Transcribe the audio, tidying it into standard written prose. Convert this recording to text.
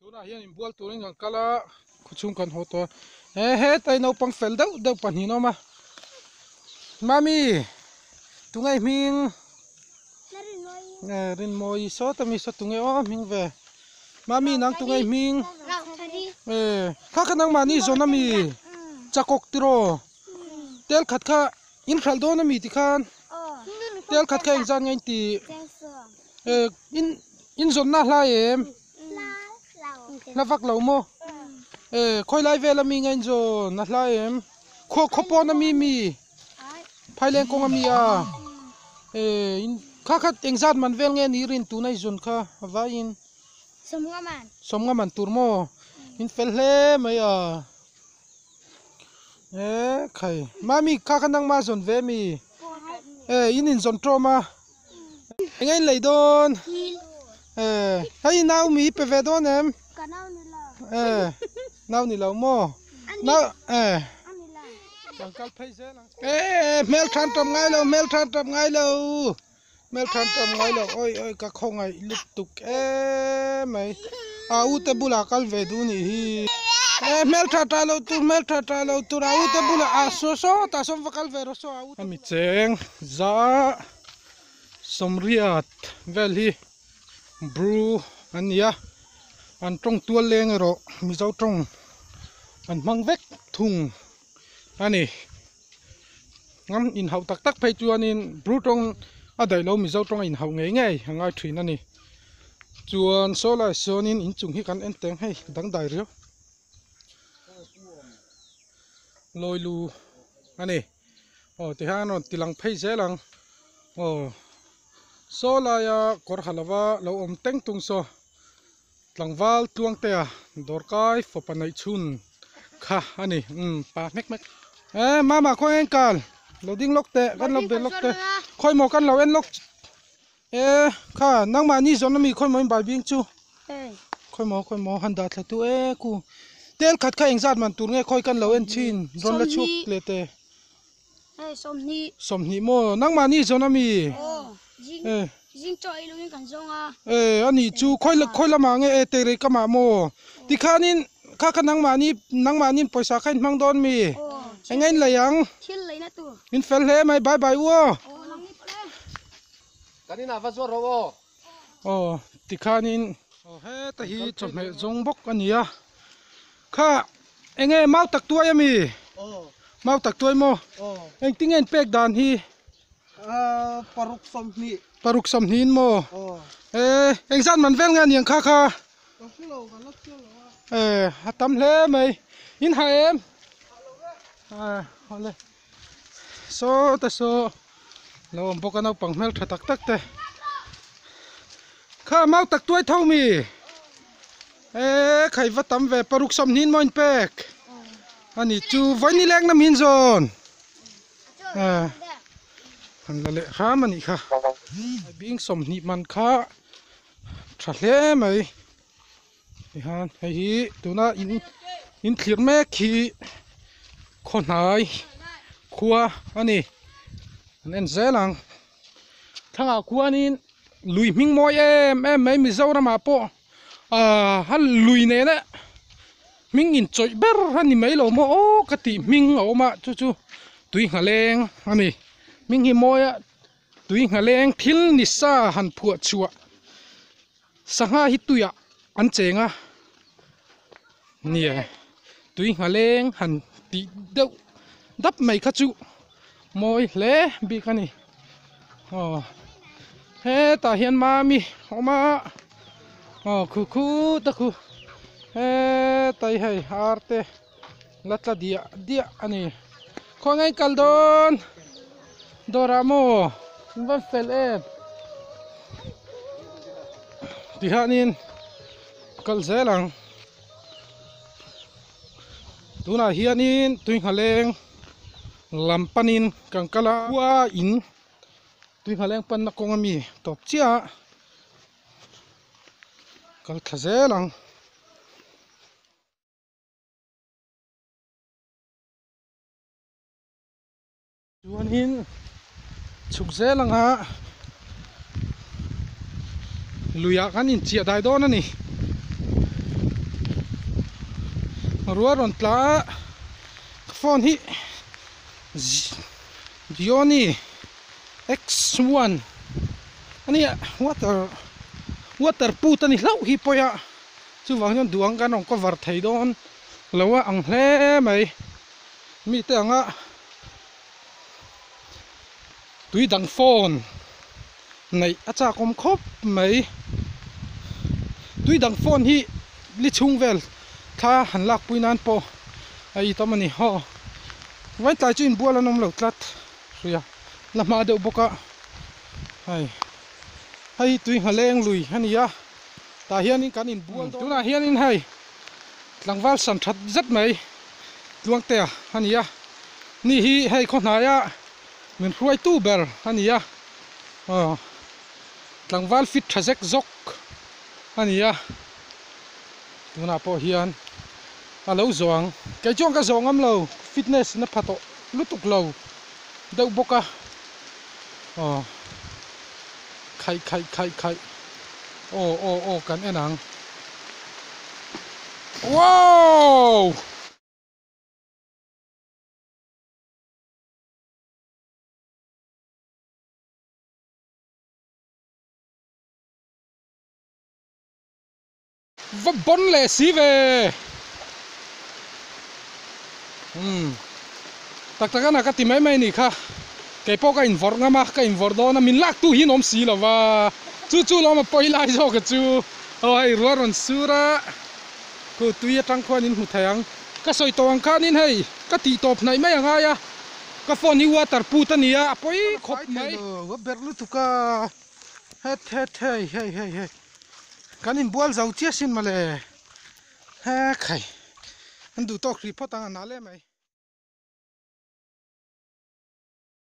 Tunah hian inbual turin kan kal a, khawchhung kan haw tawh a. He hetai naupang fel deuh deuh pahnih an awm a. Mami, tunge i hming? Rinmawi sawta mi saw tunge aw hming ve. Mami nang tunge i hming? Kha kha nangmahni zawn ami? Chakawk tiraw? Tel khat kha in hralh dawn ami tikhan? Tel khat kha engzat nge in tih? In in zawnna a hlai em? Hla vak lo maw? Khawi lai vel ami nge in zawn a hlai em? Khaw khaw pawn ami mi? Phaileng kawng ami a? In kha kha engzat man vel nge ni rin tuna i zawn kha a vaiin? Sawmnga man. Sawmnga man tur maw? In fel hle mai a. E khai mami kha kha nangma zawn ve mi e in in zawn tawm a eng a in lei dawn e hei nau mi pe ve dawn em e nau ni lo maw nau e kan kal phei zel ang e hmel than tawp ngai lo hmel than tawp ngai lo hmel than tawp ngai lo oi oi ka khawngaih lutuk emai a u te bulah kal ve duh nih hi e hmel tha tha lo tur hmel tha tha lo tur a u te bulah ah saw saw tah sawn va kal ve rawh saw a u te ami cheng za sawmriat vel hi bru an ni a an tawng tual leng erawh mizo tawng an hmang vek thung a ni. Ngam inhauh tak tak phei chuanin Bru tawng a daih lo Mizo tawng a inhauh ngei ngei a ngai thin a ni. Chuan saw lai sawnin inchung hi kan en teng hei dangdai riau lawi lu a ni. Aw tihian a rawn ti lang phei zel ang aw saw laia kawr ha lova lo awm teng tung saw tlangval tluangtea dawrkai fawpa neih chhun kha a ni umm pa hmek hmek e mama khawi en kal lo ding lawk teh kan lo be lawk teh khawi maw kan lo en lawk e kha nangmahni zawn ami khawi maw in bai bing chu khawi maw khawi maw han dah thla tu e ku tel khat kha engzat man tur nge khawi kan lo en thin rawn la chhuak leh teh Hei sawmhnih. Sawmhnih maw? Nangmahni zawn ami? Aw, zing zing chaw ei loin kan zawng a. E ani chu khawi khawi lamah nge e teirei kamah maw? Tikhanin kha kha nangmahni nangmahnin pawisa kha in hmang dawn mi? Aw. Eng in lei ang? Thil leina tur. In fel hle mai bye bye u aw. Aw nangni pawh e. Kan inah va zuar rawh aw. Aw tikhanin aw heta hi chawhmeh zawng bawk a ni a. Kha enge mau tak tuai ami? Aw. Mau tak tuai maw? Aw. Engtin nge in pek dan hi? Ahh paruk sawmhnih. Paruk sawmhnih in maw? Aw. Eh engzat man vel nge a niang kha kha? Ka hre lo ka la chiang lo a. Eh a tam hle mai. In ha em? Ha lo e. Ah awle. Saw te saw lo awm bawk a naupang hmel tha tak tak te kha mau tak tuai tho mi eh khai va tam ve paruk sawmhnih in maw in pek ani chu vaini leng na min zawn eh han la leh hram anih kha bing sawmhnih man kha tha hle mai Tihian hei hi tuna in in thlir mek hi khaw hnai khua a ni an en zel ang thlangah khuanin lui hming mawi em em mai Mizoramah pawh ahh a lui nena hming inchawih ber a ni mai lo maw aw ka tih hming a awm a chu chu tui nghaleng a ni hming hi mawi a tui nghaleng thil ni sa han phuah chhuah. Sangha hi tuiah an cheng a nia tui nghaleng han tih deuh dap mai kha chu mawi hle bik a ni aw hetah hian mami a awm a aw khu khu ta khu hetai hei ar te la tla diah diah a ni khawnge in kal dawn dawrah maw in va fel em tihianin kal zel ang tunah hianin tui nghaleng lam panin kan kal a khua in tui nghaleng panna kawng ami tawp chiah a kal thla zel ang. Chuanin chhuk zel anga luiah kan inchiah dai dawn a ni. Ruah rawn tla a ka phone hi Gionee X one a nia water water put a ni hlauh hi pawi a chuvang chuan duh ang kan rawn cover thei dawn lo a ang hle mai mite anga tui dang phone neih a chak awm khawp mai tui dang phone hi li chhung vel thla han lak pui nan pawh a it awm a ni haw vai tlai chu inbual an awm lo tlat hria la hma deuh bawk a hei hei hi tui nghaleng lui a ni a tah hianin kan inbual dawn tunah hianin hei tlangval san that zet mai tluangtea a ni a ni hi hei khaw hnaia min hruaitu ber a ni a aw tlangval fit tha zek zawk a ni a tunah pawh hian a lo zawng kei chuan ka zawh ngam lo fitness na pha tawh lutuk lo deuh bawk a aw khaih khaih khaih khaih aw aw aw kan en ang wow. Va bawn leh si ve umm tak tak ana ka ti mai mai anih kha keipawh ka invawrh ngam a ka invawrh dawn a min lak tu hi an awm si lo va chu chu lawm a pawi lai zawk a chu aw hei ruah rawn sur a khu tui atang khuan in hmu thei ang ka sawi tawh ang khanin hei ka tih tawp hnaih mai a ngai a ka phone hi water put a ni a a pawi khawp mai. A berh lutuk a het het hei hei hei hei. Kan inbual zo chiah sin mawle he khai an duh tawk hrih phawt ang a nal em mai.